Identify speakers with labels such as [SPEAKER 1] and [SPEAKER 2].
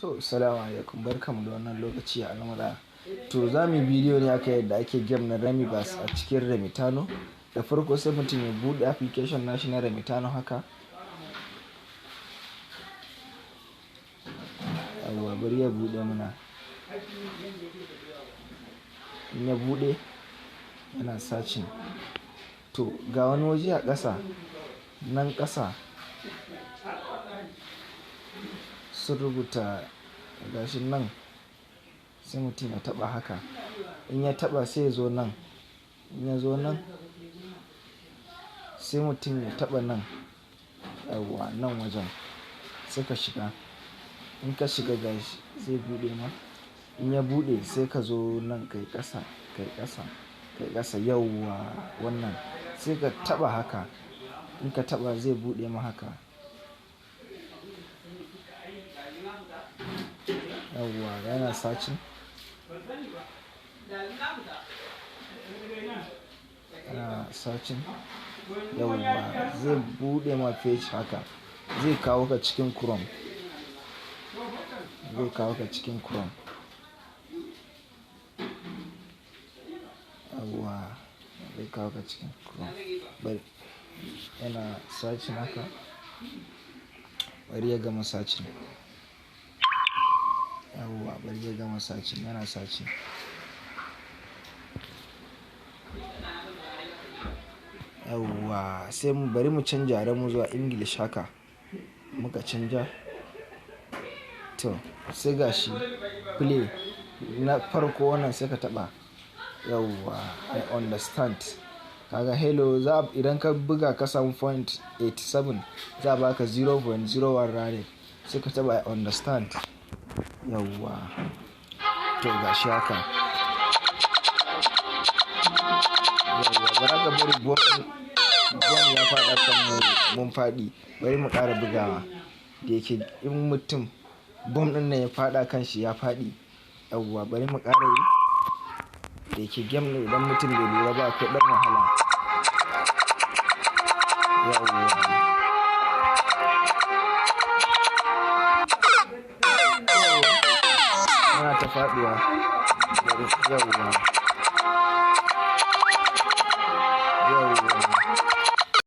[SPEAKER 1] To, salamu alaikum, barkamu da wannan lokaci a al'amura. To, za mu yi bidiyo ne akan yadda ake game na Remiverse a cikin Remitano. Da farko sai mutum ya buɗe application nashi na Remitano haka. Yawwa, bari ya buɗe mana. In ya buɗe, yana searching. To, ga wani waje a ƙasa, nan ƙasa sun rubuta gashin nan, sai mutum ya taɓa haka. In ya taɓa sai ya zo nan. In ya zo nan, sai mutum ya taɓa nan. Yawwa, nan wajen sai ka shiga. In ka shiga gashi zai buɗe ma. In ya buɗe sai ka zo nan kai ƙasa, kai ƙasa, kai ƙasa. Yawwa wannan sai ka taɓa haka. In ka taɓa zai buɗe ma haka. Yawwa, yana searching. Yana searching. Yawwa, zai buɗe ma page haka. Zai kawo ka cikin Chrome. Zai kawo ka cikin Chrome. Yawwa, zai kawo ka cikin Chrome. Bari yana searching haka. Bari ya gama searching. Yawwa, bari ya gama searching, yana searching. Yawwa, sai mu bari mu canja yaren mu zuwa English haka. Muka canja. To, sai gashi play na farko wannan sai ka taɓa. Yawwa, I understand. Kaga hello, za idan ka buga ka samu 0.87 za a baka 0.01 rane. Sai ka taɓa I understand. Yawwa. To gashi haka. Yawwa, bara ka bari bom ya faɗa kan mu mun faɗi. Bari mu ƙara bugawa. Da yake in mutum bom ɗin nan ya faɗa kan shi ya faɗi. Yawwa, bari mu ƙara yi. Da yake game ne idan mutum bai lura ba akwai ɗan wahala. Yawwa. Muna ta faɗuwa. Bari yawwa.